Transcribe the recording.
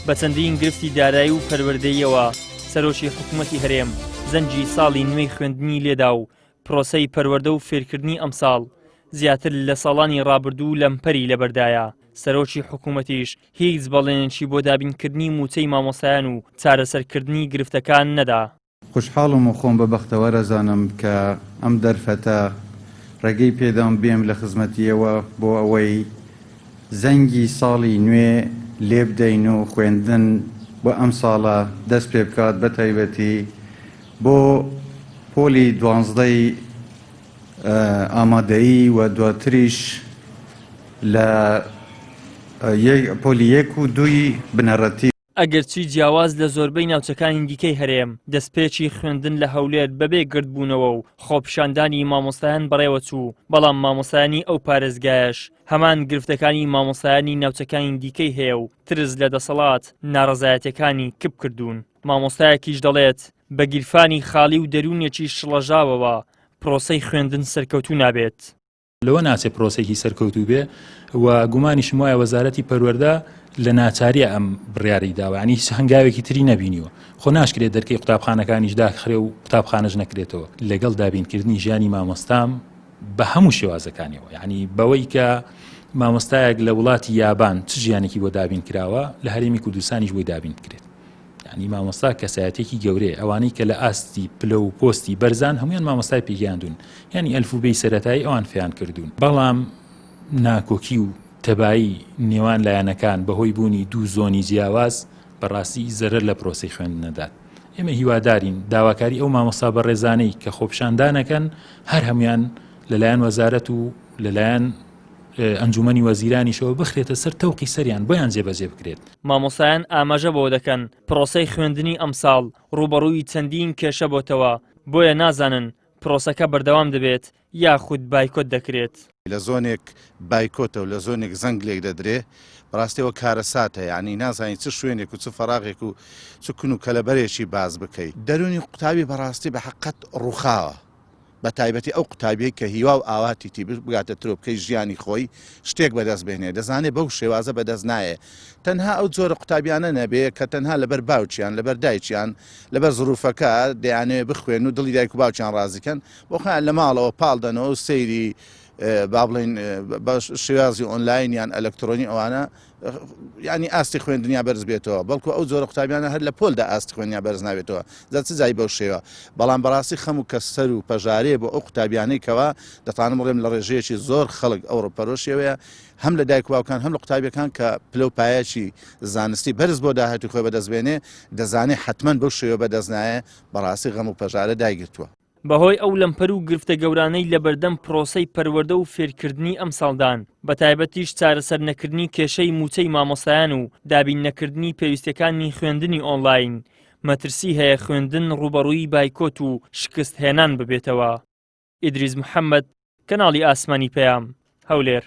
بە چەندین گرفتی دارایی و پەروەردەییەوە، سەرۆکی حکوومەتی هەرێم زەنگی ساڵی نوێی خوێندنی لێدا و پرۆسەی پەروەردە و فێرکردنی ئەمساڵ زیاتر لە ساڵانی ڕابردوو لەمپەری لەبەردایە، سەرۆکی حکوومەتیش هیچ بەڵێنێکی بۆ دابینکردنی مووچەی مامۆستایان و چارەسەرکردنی گرفتەکان نەدا. خۆشحاڵم و خۆم بە بەختەوەر ئەزانم کە ئەم دەرفەتە ڕێگەی پێدام بێم لە خزمەتی ئێوە بۆ ئەوەی زەنگی ساڵی نوێ لێبدەین و خوێندن بۆ ئەم ساڵە دەست پێ بکات بە تایبەتی بۆ پۆلی دوانزدەی ئامادەیی و دواتریش لە پۆلی یەک و دووی بنەڕەتی. ئەگەرچی جیاواز لە زۆربەی ناوچەکانی دیکەی هەرێم، دەستپێکی خوێندن لە هەولێر بەبێ گردبوونەوە و خۆپیشاندانی مامۆستایان بەڕێوەچوو، بەڵام مامۆستایانی ئەو پارێزگایەش هەمان گرفتەکانی مامۆستایانی ناوچەکانی دیکەی هەیە و ترس لە دەسەڵات ناڕەزایەتیەکانی کپ کردوون. مامۆستایەکیش دەڵێت، بە گیرفانی خاڵی و دەروونێکی شڵەژاوەوە پرۆسەی خوێندن سەرکەوتوو نابێت. لەوە ناچێ پرۆسەیەکی سەرکەوتوو بێ و گومانیشم وایە وەزارەتی پەروەردە لە ناچاریە ئەم بڕیاری داوە ینی هیچ هەنگاوێکی تری نەبینیوە خۆ ناشکرێت دەرکەی قوتابخانەکانیش داخرێ و قوتابخانەش نەکرێتەوە لەگەڵ دابینکردنی ژیانی مامۆستام بە هەموو شێوازەکانیەوە یعنی بەوەی کە مامۆستایەک لە وڵاتی یابان چ ژیانێکی بۆ دابین کراوە لە هەرێمی کوردستانیش بۆی دابین بکرێت یانی مامۆستا کەسایەتێکی گەورەیە ئەوانەی کە لە ئاستی پلە و پۆستی بەرزان هەمویان مامۆستای پێگەیاندون یانی ئەلفوبێی سەرەتایی ئەوان فێیان کردوون بەڵام ناکۆکی و تەبایی نێوان لایەنەکان بەهۆی بوونی دوو زۆنی جیاواز بەڕاستی زەرەر لە پرۆسەی خوێندن دەدات ئێمە هیوادارین داواکاری ئەو مامۆستا بەڕێزانەی کە خۆپیشاندانەکەن هەر هەمویان لەلایەن وەزارەت و لەلایەن ئەنجومەنی وەزیرانیشەوە بخرێتە سەر تەوقی سەریان بۆیان جێبەجێ بکرێت. مامۆستایان ئاماژە بەوە دەکەن، پرۆسەی خوێندنی ئەمساڵ ڕووبەڕووی چەندین کێشە بۆتەوە، بۆیە نازانن پرۆسەکە بەردەوام دەبێت یاخود بایکۆت دەکرێت. لە زۆنێک بایکۆتە و لە زۆنێک زەنگ لێک دەدرێ، بەڕاستی ئەوە کارەساتە، یانی نازانی چ شوێنێک و چ فەراغێک و چ کون و کەلەبەرێکی باس بکەی. دەروونی قوتابی بەڕاستی بە حەقەت ڕووخاوە. بە تایبەتی ئەو قوتابیەی کە هیوا و ئاواتیتی بگاتە ترۆپکەی ژیانی خۆی شتێک بەدەست بهێنێ دەزانێ بەو شێوازە بەدەست نایێ تەنها ئەو جۆرە قوتابیانە نەبێ کە تەنها لەبەر باوکیان لەبەر دایکیان لەبەر زروفەکە دەیانەوێ بخوێن و دڵی دایک و باوکیان ڕازی کەن بۆ خۆیان لە ماڵەوە پاڵ دەنەوە و سەیری با بڵێین بە شێوازی ئۆنلاین یان ئەلکترۆنی ئەوانە یانی ئاستی خوێندنیان بەرز بێتەوە بەڵکو ئەو جۆرە قوتابیانە هەر لە پۆلدا ئاستی خوێندنیان بەرز نابێتەوە جا چ جای بەو شێوە بەڵام بەڕاستی خەم و کەسەر و پەژارەیە بۆ ئەو قوتابیانەی کەوا دەتوانم بڵێم لە ڕێژەیەکی زۆر خەڵک ئەوڕۆ پەرۆشیەوەیە هەم لە دایک و باوکان هەم لە قوتابیەکان کە پلە و پایەکی زانستی بەرز بۆ داهاتوی خۆی بەدەست بێنێ دەزانێ حەتمەن بەو شێوە بەدەست نایە بەڕاستی غەم و پەژارە دایگرتووە. بەهۆی ئەو لەمپەر و گرفتە گەورانەی لەبەردەم پرۆسەی پەروەردە و فێرکردنی ئەمساڵدان، بەتایبەتیش چارەسەر نەکردنی کێشەی مووچەی مامۆستایان و دابین نەکردنی پێویستیەکانی خوێندنی ئۆنلاین، مەترسی هەیە خوێندن ڕووبەڕووی بایکۆت و شکستهێنان ببێتەوە. ئیدریس محەمەد، کەناڵی ئاسمانی پەیام، هەولێر.